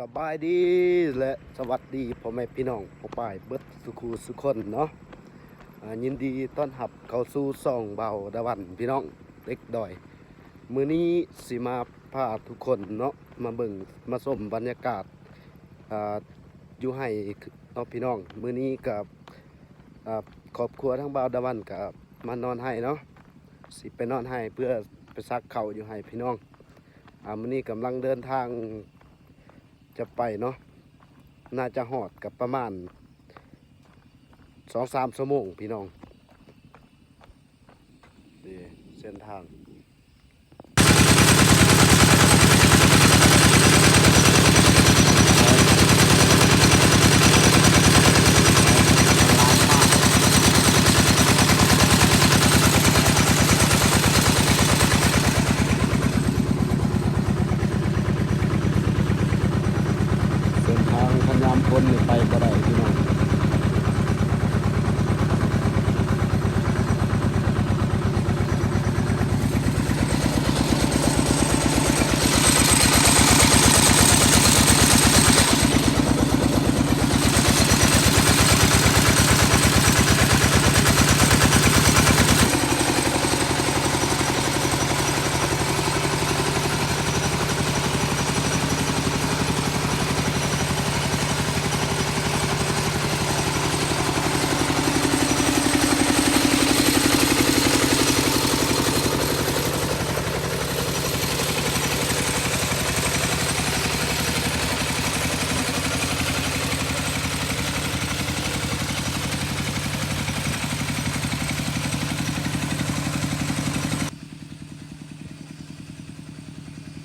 ສະບາຍດີ ແລະ ສະຫວັດດີພໍ່ແມ່ພີ່ນ້ອງປ້ອງປາຍເບິດສູ່ຄູ່ສູ່ຄົນເນາະ. ອ່າ ຍິນດີຕ້ອນຮັບເຂົ້າສູ່ຊ່ອງບ່າວດາວັນ ພີ່ນ້ອງເດັກດອຍ. ມື້ນີ້ຊິມາພາທຸກຄົນເນາະ ມາເບິ່ງມາຊົມບັນຍາກາດ ອ່າ ຢູ່ໄຮ່ເນາະພີ່ນ້ອງ. ມື້ນີ້ກໍ ອ່າ ຄອບຄົວທາງບ່າວດາວັນກໍມານອນໄຮ່ເນາະ ຊິໄປນອນໄຮ່ເພື່ອໄປສັກເຂົ້າຢູ່ໄຮ່ພີ່ນ້ອງ. ອ່າ ມື້ນີ້ກຳລັງເດີນທາງຈະໄປເນາະ ໜ້າຈະຮອດກໍປະມານສອງສາມຊົ່ວໂມງພີ່ນ້ອງ. ນີ້ເສັ້ນທາງ ເສັ້ນທາງຄັນຍາມຝົນນີ້ໄປບໍ່ໄດ້ພີ່ນ້ອງ.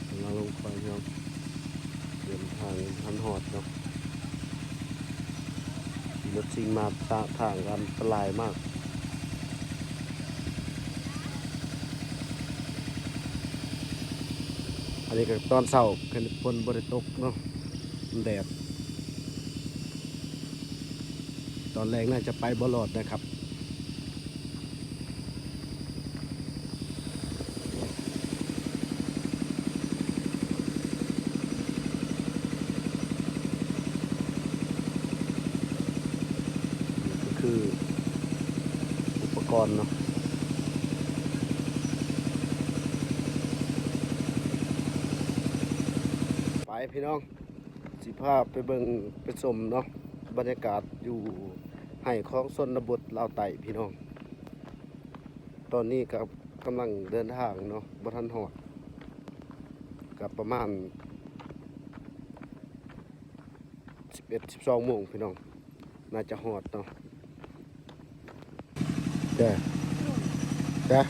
ກຳລັງລົງຄວາຍເນາະ ເດີນທາງທັນຮອດເນາະ. ຂີ່ລົດຊິງມາຕາມທາງອັນຕະລາຍມາກ. ອັນນີ້ກໍຕອນເຊົ້າ ຄັນຝົນບໍ່ໄດ້ຕົກເນາະ ມັນແດດ. ຕອນແລງໜ້າຈະໄປບໍ່ລອດນະຄັບ. ນີ້ກໍຄືອຸປະກອນເນາະ ໄປພີ່ນ້ອງ. ຊິພາໄປເບິ່ງໄປຊົມເນາະ ບັນຍາກາດຢູ່ໄຮ່ຂອງຊົນນະບົດລາວໃຕ້ພີ່ນ້ອງ. ຕອນນີ້ກໍກຳລັງເດີນທາງເນາະ ບໍ່ທັນຮອດ ກໍປະມານສິບເອັດ ສິບສອງໂມງພີ່ນ້ອງ ໜ້າຈະຮອດເນາະ. ຈ້ະ ຈ້ະ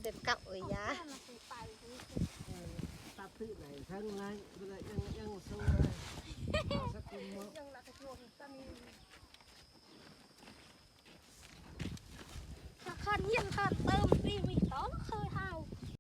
ເດີນເກົ່າເອີຍຢາ ຄັນຮຽນຄັນເຕີມ